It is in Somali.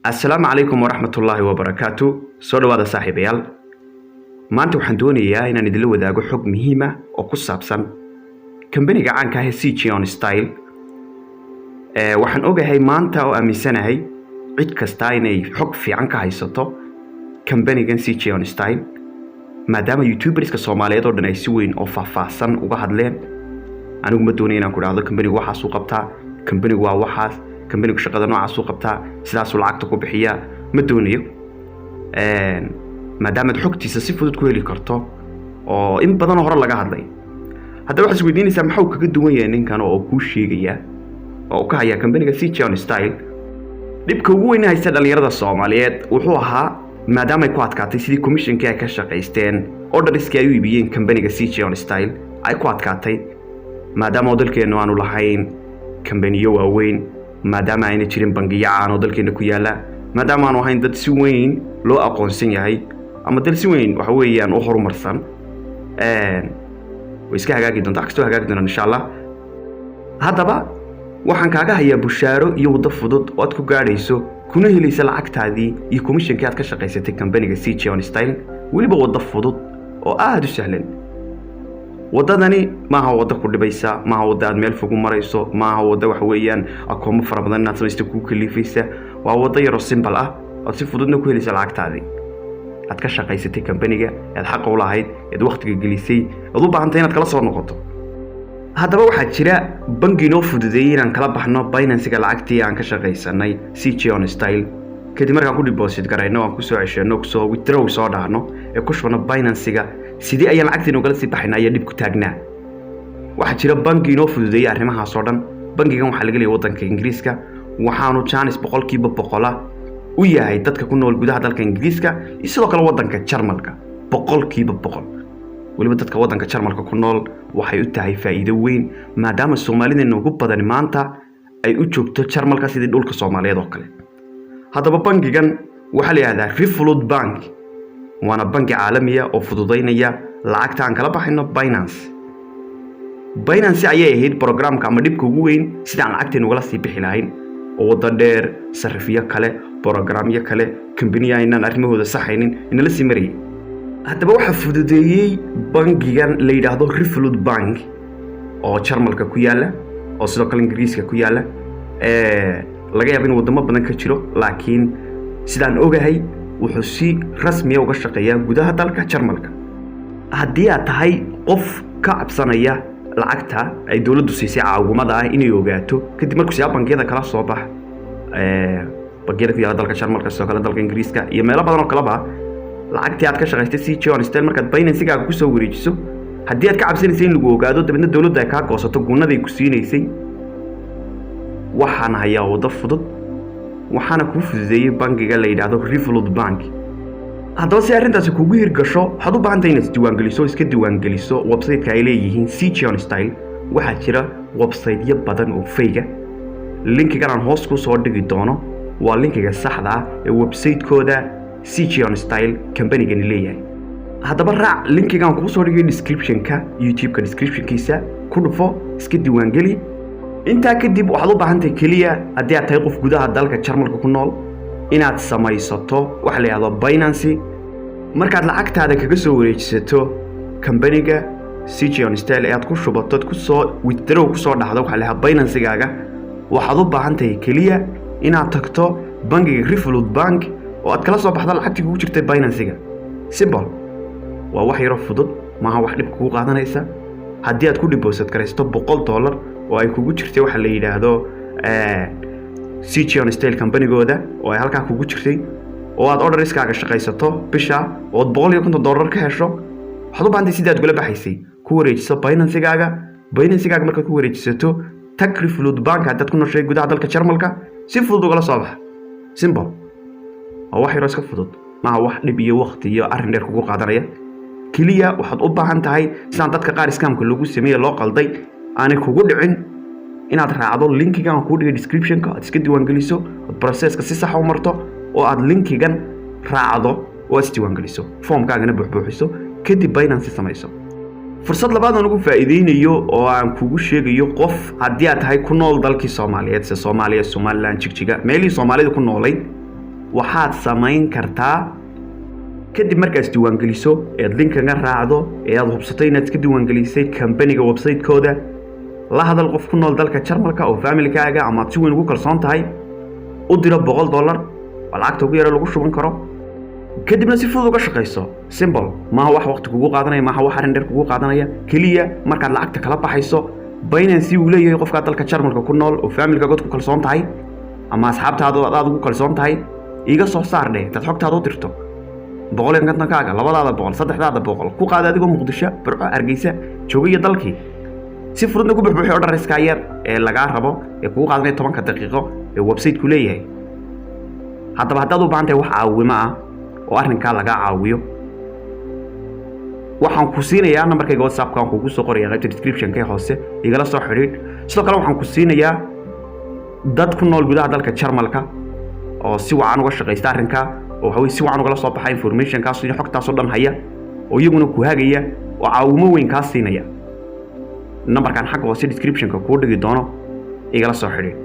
Asalaamu calaykum waraxmatullaahi wabarakaatu. Soo dhawaada, saaxiibayaal. Maanta waxaan doonayaa inaan idinla wadaago xog muhiima oo ku saabsan kambaniga caanka ah ee CJ On Style. Waxaan ogahay maanta oo aaminsanahay cid kasta inay xog fiican ka haysato kambanigan CJ On Style, maadaama youtuberska Soomaaliyeed oo dhan ay si weyn oo faahfaahsan uga hadleen. Anigu ma doonaya inaan ku dhahdo kambanigu waxaasuu qabtaa, kambanigu waa waxaas, kambanigu shaqada noocaasuu qabtaa, sidaasuu lacagta ku bixiyaa. Ma doonayo, maadaamaad xogtiisa si fudud ku heli karto oo in badanoo hore laga hadlay. Haddaba waxaad isweydiinaysaa, maxuu kaga duwan yahay ninkan oo kuu sheegaya oo ka haya kambaniga CJ On Style? Dhibka ugu weyn haysta dhalinyarada Soomaaliyeed wuxuu ahaa, maadaama ay ku adkaatay sidii commissionkii ay ka shaqaysteen, orderskii ay u iibiyeen kambaniga CJ On Style ay ku adkaatay, maadaama oo dalkeennu aanu lahayn kambaniyo waaweyn, maadaama ayna jirin bangiyo caan oo dalkeena ku yaala, maadaama aanu ahayn dad si weyn loo aqoonsan yahay ama dal si weyn waxa weeyaan u horumarsan. Way iska hagaagi doonta, wax kastoo hagaagi doonaan, insha Allah. Haddaba waxaan kaaga hayaa bushaaro iyo waddo fudud oo aad ku gaadhayso kuna helaysa lacagtaadii iyo commissionkii aad ka shaqaysatay kambaniga CJ On Style, weliba waddo fudud oo aada u sahlan. Waddadani maaha waddo ku dhibaysa, maaha waddo aad meel fog u marayso, maaha waddo waxa weeyaan akoomo fara badan inaad samaysto kuu kaliifaysa. Waa waddo yaroo simple ah ood si fududna ku helaysa lacagtaadii aad ka shaqaysatay kambaniga, ead xaqa u lahayd, eed wakhtiga gelisay, ead u baahantay inaad kala soo noqoto. Haddaba waxaa jira bangi inoo fududeeyey inaan kala baxno Binancega lacagtii aan ka shaqaysanay CJ On Style. Kadib markaan ku deposit garayno, aan kusoo ceshano, kusoo withdraw soo dhahno ee ku shubno Binancega, sidee ayaan lacagtiina ugala sii baxayna ayaa dhib ku taagnaa. Waxaa jira bangi inoo fududeeyey arrimahaas oo dhan. Bangigan waxaa laga leeyay waddanka Ingiriiska, waxaanu chance 100% u yahay dadka ku nool gudaha dalka Ingiriiska iyo sidoo kale waddanka Jarmalka 100%. Weliba dadka waddanka Jarmalka ku nool waxay u tahay faa'iido weyn, maadaama Soomaalideena ugu badani maanta ay u joogto Jarmalka sidii dhulka Soomaaliyeed oo kale. Haddaba bangigan waxaa la yidhaahdaa Revolut Bank, waana bangi caalamiya oo fududaynaya lacagta aan kala baxayno Binance. Binance ayay ahayd programka ama dhibka ugu weyn sida aan lacagteena ugala sii bixi lahayn, oo waddo dheer, sarifyo kale, programyo kale, kambaniya aynaan arrimahooda saxaynin inala sii marayay. Haddaba waxaa fududeeyey bangigan la yidhaahdo Revolut Bank oo Jarmalka ku yaala oo sidoo kale Ingiriiska ku yaala. Laga yaaba in waddamo badan ka jiro, laakiin sidaan ogahay wuxuu si rasmiya uga shaqeeyaa gudaha dalka Jarmalka. Haddii aad tahay qof ka cabsanaya lacagta ay dowladdu siisay caawimada ah inay ogaato, kadib markuu siyaa bangiyada kala soo bax, bangiyada ku yaala dalka Jarmalka, sidoo kale dalka Ingiriiska iyo meelo badan oo kaleba, lacagtii aad ka shaqaystay CJ On Style markaad Binancegaaga kusoo wareejiso, haddii aad ka cabsanaysa in lagu ogaado, dabeedna dowladdu ay kaa goosato gunaday ku siinaysay, waxaan hayaa waddo fudud, waxaana kuu fududeeyey bangiga la yidhaahdo Revolut Bank. Haddaba si arrintaasi kugu hirgasho, waxaad u baahan tahay inaad isdiiwaangeliso, iska diiwaangeliso website-ka ay leeyihiin CJ On Style. Waxaa jira website-yo badan oo fake ah. Linkigan aan hoos ku soo dhigi doono waa linkiga saxda ah ee website-kooda CJ On Style companygani leeyahay. Haddaba raac linkigan kuu soo dhigay description-ka YouTube-ka, descriptionkiisa ku dhufo, iska diiwaangeli. Intaa kadib waxaad u baahan tahay keliya, haddii aad tahay qof gudaha dalka Jarmalka ku nool, inaad samaysato waxa la yidhahdo Binance. Markaad lacagtaada kaga soo wareejisato kambaniga CJ On Style ee aad ku shubato, kusoo withdraw kusoo dhahdo waxa la yidhahdaa Binancegaaga, waxaad u baahan tahay keliya inaad tagto bangiga Revolut Bank oo aad kala soo baxdo lacagtii kugu jirtay Binancega. Simple, waa wax yaroo fudud, maaha wax dhib kugu qaadanaysa. Haddii aad ku deposit garaysto $100 oo ay kugu jirtay waxa la yidhaahdo CJ On Style companygooda oo ay halkaa kugu jirtay, oo aad orderskaaga shaqaysato bisha ood $150 ka hesho, waxaad u baahantay sidii aad kula baxaysay ku wareejiso Binancegaaga. Binancegaaga markaad ku wareejisato, tag Revolut Bank haddaad ku noshay gudaha dalka Jarmalka, si fudud ugala soo baxa. Simple, waa wax yaroo iska fudud, maaha wax dhib iyo waqti iyo arrin dheer kugu qaadanaya. Keliya waxaad u baahan tahay, sidaan dadka qaar scamka lagu sameeye loo qalday aanay kugu dhicin, inaad raacdo linkigan aan kuu dhigay descriptionka, aad iska diiwaangeliso, ood processka si saxa u marto, oo aad linkigan raacdo oo aad isdiiwaangeliso, foomkaagana buuxbuuxiso, kadib Binance samayso. Fursad labaad aan ugu faa'iideynayo oo aan kugu sheegayo, qof haddii aad tahay ku nool dalkii Soomaaliyeed, sida Soomaaliya, Somaliland, Jigjiga, meelihii Soomaalida ku noolayd. Waxaad samayn kartaa, kadib markaad isdiiwaangeliso eed linkaga raacdo ee aad hubsato inaad iska diiwaangelisay kambaniga website-kooda, la hadal qof ku nool dalka Jarmalka oo familykaaga ama aad si weyn ugu kalsoon tahay. U diro $100, waa lacagta ugu yaro lagu shuban karo. Kadibna si fudud uga shaqayso. Simple maaha wax waqti kugu qaadanaya, maaha wax arrin dheer kugu qaadanaya. Keliya markaad lacagta kala baxayso Binance uu leeyahay qofkaa dalka Jarmalka ku nool oo familykaaga ku kalsoon tahay ama asxaabtaada aad ugu kalsoon tahay, iga soo saar dheh. Intaad xogtaada u dirto, 150kaaga, 200-daada 100, 3-daada 100 ku qaada adigoo Muqdisho, Burco, Hargeysa jooga iyo dalkii. Si fududna ku buxbuuxi orderskaa yar ee lagaa rabo ee kugu qaadanaya 10-ka daqiiqo ee website-ku leeyahay. Haddaba haddaad u baahan tahay wax caawimo ah oo arrinkaa lagaa caawiyo, waxaan ku siinayaa nambarkayga WhatsAppka, aan kugu soo qoraya qaybta description-ka hoose. Igala soo xidhiidh. Sidoo kale waxaan ku siinayaa dad ku nool gudaha dalka Jarmalka oo si wacan uga shaqaysta arrinkaa, oo waxa weye si wacan ugala soo baxa informationkaas iyo xogtaasoo dhan haya, oo iyaguna ku hagaya oo caawimo weyn kaa siinaya. Nambarkan xagga hoose description-ka kuu dhigi doono igala soo xidhiidh.